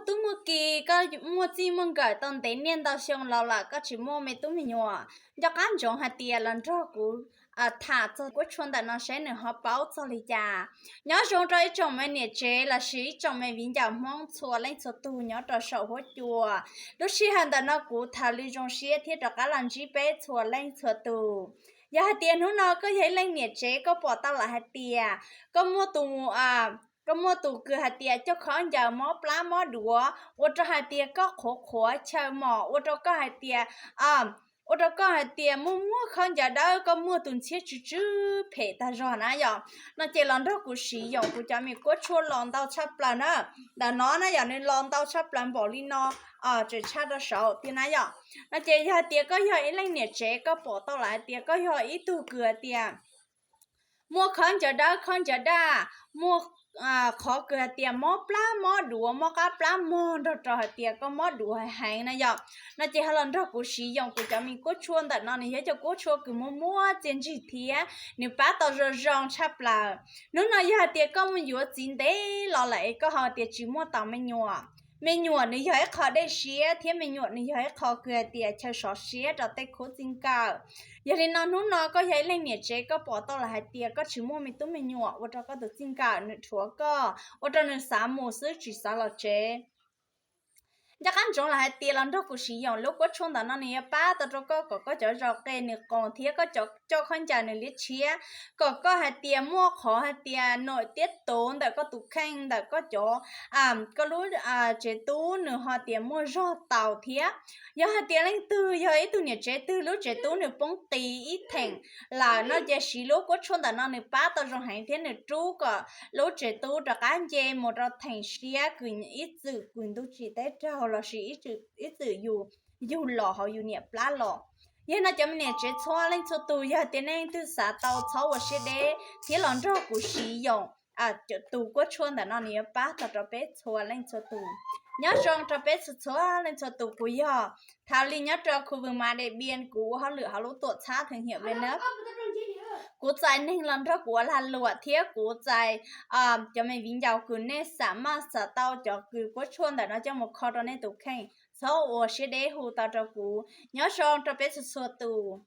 Tub muaj ki, koj muaj txij muaj nkawm tau ntev niaj ntau xyoo los lawm koj tsis muaj me tub me nyuam, nco qab ntsoov hais tias los nrog kuv tham txog kuab tshuaj ntawm no saib nws ho paub txog li cas. Nyob zoo rau ib tsoom me niam tsev lossis ib tsoom me viv ncaus Hmoob txhua leej txhua tus nyob rau saum huab cua. Lub sij hawm ntawm no kuv Thaum Lwm zoo siab thiab rov qab los ntsib peb txhua leej txhua tus. Yog hais tias hnub no koj yog ib leej niam tsev, koj pom tau lawm hais tias koj muaj tus, koj muaj tus kws hais tias coj khaub ncaws mob plab mob duav ua rau hais tias koj qhuav qhuav chaw mos, ua rau koj hais tias, ua rau koj hais tias muaj muaj khaub ncaws dawb, koj muaj tus ntxhiab tsw tsw phem tag zog na yom, no ces los nrog kuv siv yoom kuv cov me kuab tshuaj los ntau tshaj plaws na. Ntawm no na yom, nws los ntau tshaj plaws npaum li no, tseem tshaj rau saud thiab na yom. No ces yog hais tias koj yog ib leej niam tsev, koj pom tau lawm hais tias koj yog ib tug kws hais tias muaj khaub ncaws dawb khaub ncaws daj, muaj qhov kws hais tias mob plab mob duav mob qab plab mog nrog rau hais tias koj mob duav heev na yom, no ces ho los nrog kuv siv yoom kuv cov me kuab tshuaj ntawm no. Nws yog cov kuab tshuaj kws muaj muaj txiaj ntsig thiab nws pab tau zoo zoo tshaj plaws. Hnub no yog hais tias koj mus yuav txiv ntev los lawm es koj ho tias tsis muaj tau me nyuam, me nyuam nws yog ib qho dej siab thiab me nyuam nws yog ib qho kws hais tias chaw sov siab rau tej khub txij nkawm. Yog li no hnub no koj yog ib leej niam tsev, koj pom tau lawm hais tias koj tsis muaj me tub me nyuam, ua rau koj tus txij nkawm nws rhuav koj, ua rau nws xav mus xwb tsis xav los tsev. Nco qab ntsoov lawm hais tias los nrog kuv siv yoom lub kuab tshuaj ntawm no nws yuav pab tau rau koj kom koj cov zau qe nws qoos thiab koj cov coj khaub ncaws nws liab tshiab, kom koj hais tias muaj qhov hais tias nom tiab tuv ntawm koj tus kheej ntawm koj cov, koj lub tsev tub nws ho tias muaj zog tau thiab. Yog hais tias leej twg yog ib tug niam tsev twg lub tsev tub nws poob qis ib theem lawm no ces siv lub kuab tshuaj ntawm no nws pab tau zoo heev thiab nws rub kom lub tsev tub rov qab nce mus rau theem siab kws ib txwm kws ntuj tsim teb raug lossis ib txwm yug los hauv yus niam plab los. Yog no cov me niam tsev txhua leej txhua tus, yog tias nej leej twg xav tau txhob ua siab deb thiab los nrog kuv siv yoom tus kuab tshuaj ntawm no nws yuav pab tau rau peb txhua leej txhua tus. Nyob zoo rau peb txhua txhua leej txhua tus, kuv yog Thaum Lwm nyob rau khu vws Mas Des Pian, kuv ua hauj lwm hauv lub tuam txhab thwv hiam Venus. Kuv txais neeg los nrog kuv ua lag luam thiab kuv txais cov me viv ncaus kws nej xam maj xav tau cov kws kuab tshuaj ntawm no coj mus kho rau nej tus kheej, txhob ua siab deb hu tau rau kuv. Nyob zoo rau peb txhua txhua tus.